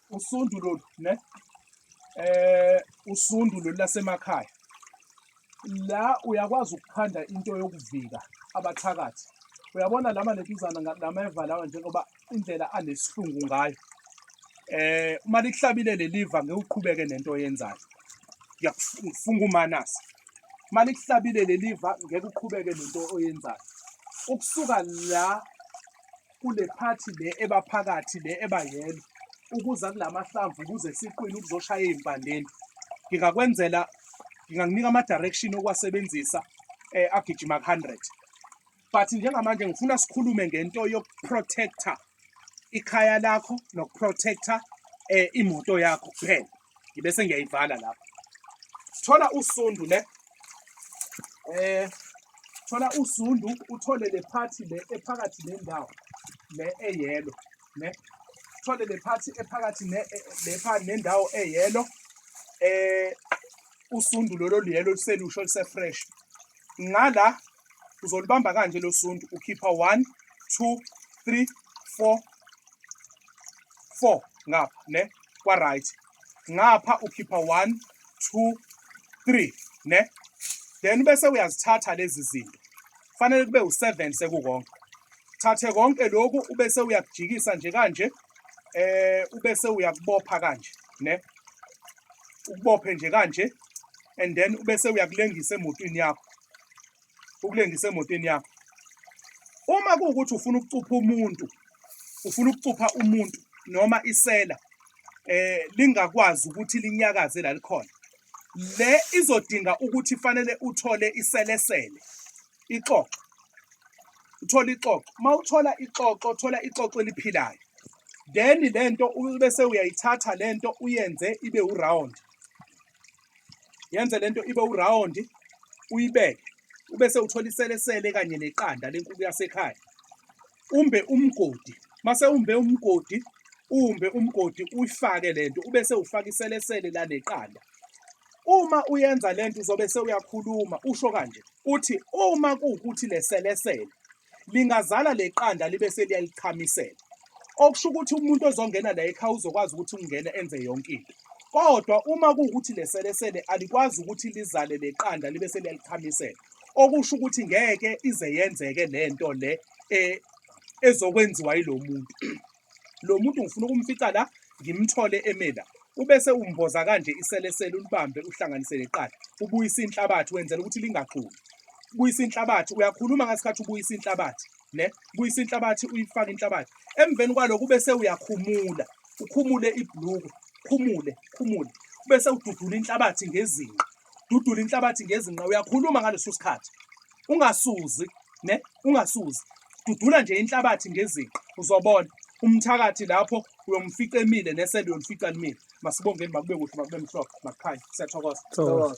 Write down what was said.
Usundu lolu ne usundu lolu lasemakhaya la uyakwazi ukukhanda into yokuvika abathakathi. Uyabona lama lentuzana lameva lawa, njengoba indlela anesihlungu ngayo, uma likuhlabile leliva ngeke uqhubeke nento oyenzayo. Ngiyakufunga umanasi, uma likuhlabile leliva ngeke uqhubeke nento oyenzayo. Ukusuka la kule phathi le ebaphakathi le ebayelo ukuza kulamahlamvu ukuze siqwini ukuzoshaya ey'mpandeni, ngingakwenzela, ngingakunika ama-direction okuwasebenzisa agijima ku-100, but njengamanje ngifuna sikhulume ngento yokuprotecta ikhaya lakho nokuprotecta imoto yakho kuphela, ngibe sengiyayivala lapho. Thola usundu ne thola usundu, uthole le phathi le ephakathi nendawo le eyelo ne, thole le phathi ephakathi ne le phakathi nendawo eyelo, usundu lolo luyelo luselusho luse-fresh. Ngala uzolibamba kanje lo sundu, ukhipha 1 2 3 4 4 ngapha ne kwa right, ngapha ukhipha 1 2 3 ne, then bese uyazithatha lezi zinto, fanele kube u7 sekukonke. Thathe konke lokhu ubese uyakujikisa nje kanje, ubese uyakubopha kanje ne, ukubophe nje kanje, and then ubese uyakulengisa emotweni yakho, ukulengisa emotweni yakho. Uma kuwukuthi ufuna ukucupha umuntu, ufuna ukucupha umuntu noma isela lingakwazi ukuthi linyakaze la likhona, le izodinga ukuthi fanele uthole iselesele, ixoxo, uthole ixoxo. Uma uthola ixoxo, thola ixoxo eliphilayo, then lento bese uyayithatha lento uyenze ibe uround, yenze lento ibe uround, uyibeke, ubese uthola iselesele kanye neqanda lenkukhu yasekhaya, umbe umgodi. Mase umbe umgodi, umbe umgodi, uyifake lento, ubese ufaka iselesele la neqanda. Uma uyenza lento uzobe sewuyakhuluma, usho kanje uthi, uma kuwukuthi leselesele lingazala leqanda libe seliyalichamisela, okusho ukuthi umuntu ozongena la ekhaya uzokwazi ukuthi ungene enze yonke into. Kodwa uma kuwukuthi leselesele alikwazi ukuthi lizale leqanda libe seliyalichamisela, okusho ukuthi ngeke ize yenzeke lento le ezokwenziwa yilo muntu. Lo muntu ngifuna ukumfica la, ngimthole emela. Ubese umboza kanje iselesele, ulibambe, uhlanganise leqanda, ubuyise inhlabathi, wenzela ukuthi lingaxuki. Buyisa inhlabathi, uyakhuluma ngasikhathi ubuyisa inhlabathi ne, buyisa inhlabathi, uyifake inhlabathi. Emveni kwaloko ubese uyakhumula, ukhumule ibhluku, khumule, khumule, ubese ududula inhlabathi ngezinqa, dudula inhlabathi ngezinqa. Uyakhuluma ngaleso sikhathi, ungasuzi ne, ungasuzi, dudula nje inhlabathi ngezinqa, uzobona umthakathi lapho uyomfica emile nesele uyolifica limile. Masibongeni, makube kuhle, makube mhlophe, makukhanye. Siyathokoza. Thokoza.